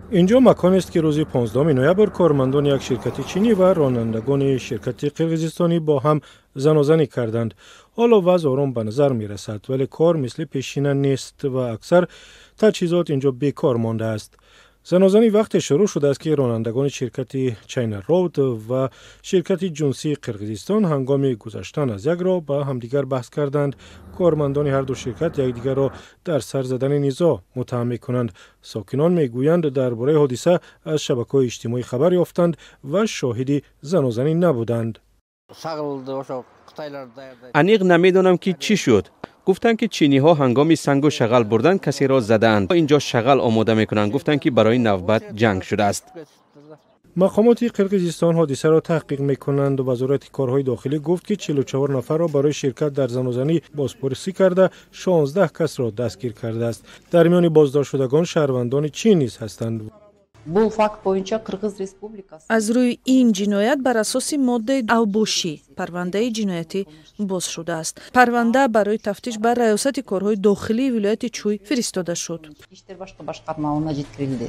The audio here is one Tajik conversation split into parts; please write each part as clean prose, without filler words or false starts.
Инҷо маконест, ки рӯзи 15 ноябр кормандони як ширкати чинӣ ва ронандагони ширкати қирғизистонӣ бо ҳам занозанӣ карданд. Ҳоло вазъ ором ба назар мерасад, вале кор мисли пешина нест ва аксар таҷҳизот инҷо бекор мондааст. Занозанӣ вақте шурӯъ шудааст, ки ронандагони ширкати China Road ва ширкати Ҷунсии Қирғизистон ҳангоми гузаштан аз як роҳ ба ҳамдигар баҳс карданд. Кормандони ҳарду ширкат якдигарро дар сар задани низоъ муттаҳам мекунанд. Сокинон мегӯянд, дар бораи ҳодиса аз шабакаҳои иҷтимоӣ хабар ёфтанд ва шоҳиди занозанӣ набуданд. Аниқ намедонам, ки чӣ шуд. Гуфтанд, ки чиниҳо ҳангоми сангу шағал бурдан касеро задаанд. Инҷо шағал омода мекунанд. Гуфтанд, ки барои навбат ҷанг шудааст. Мақомоти Қирғизистон ҳодисаро таҳқиқ мекунанд. Вазорати корҳои дохилӣ гуфт, ки 44 нафарро барои ширкат дар занозанӣ бозпурсӣ карда, 16 касро дастгир кардааст. Дар миёни боздоштшудагон шаҳрвандони Чин низ ҳастанд. Бул факт боюнча Кыргыз Республикасы Аз рӯи ин ҷиноят бар асоси моддаи авбошӣ парвандаи ҷиноятӣ боз шудааст. Парванда барои тафтиш ба Раёсати корҳои дохилии вилояти Чӯй фиристода шуд. Иштер башкы башкармалыгына жеткирилди.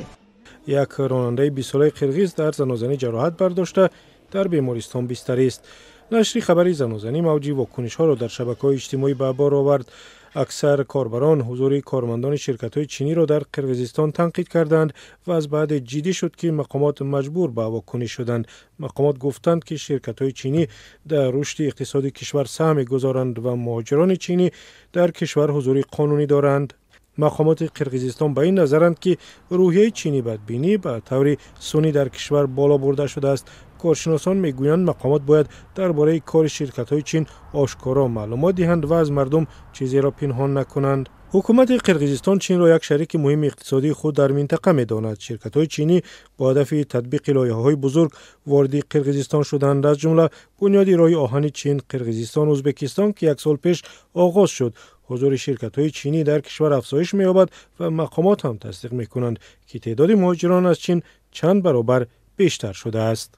Як ронандаи 20-солаи қирғиз дар занозанӣ ҷароҳат бардошта, дар бемористон бистарист. Нашри хабари занозанӣ мавҷи вокунишҳоро дар шабакаҳои иҷтимоӣ ба бор овард. Аксар корбарон ҳузури кормандони ширкатҳои чиниро дар Қирғизистон танқид карданд ва аз баъде ҷиддӣ шуд, ки мақомот маҷбур ба вокуниш шуданд. Мақомот гуфтанд, ки ширкатҳои чинӣ дар рушди иқтисоди кишвар саҳм мегузоранд ва муҳоҷирони чинӣ дар кишвар ҳузури қонунӣ доранд. Мақомоти Қирғизистон ба ин назаранд, ки рӯҳияи чинӣ бадбинӣ ба таври сунъӣ дар кишвар боло бурда шудааст. Коршиносон мегӯянд, мақомот бояд дар бораи кори ширкатҳои Чин ошкоро маълумот диҳанд ва аз мардум чизеро пинҳон накунанд. Ҳукумати Қирғизистон Чинро як шарики муҳими иқтисодии худ дар минтақа медонад. Ширкатҳои чинӣ бо ҳадафи татбиқи лоиҳаҳои бузург вориди Қирғизистон шуданд, аз ҷумла бунёди роҳи оҳани Чин, Қирғизистон, Ӯзбекистон, ки як сол пеш оғоз шуд. Ҳузури ширкатҳои чинӣ дар кишвар афзоиш меёбад ва мақомот ҳам тасдиқ мекунанд, ки теъдоди муҳоҷирон аз Чин чанд баробар бештар шудааст.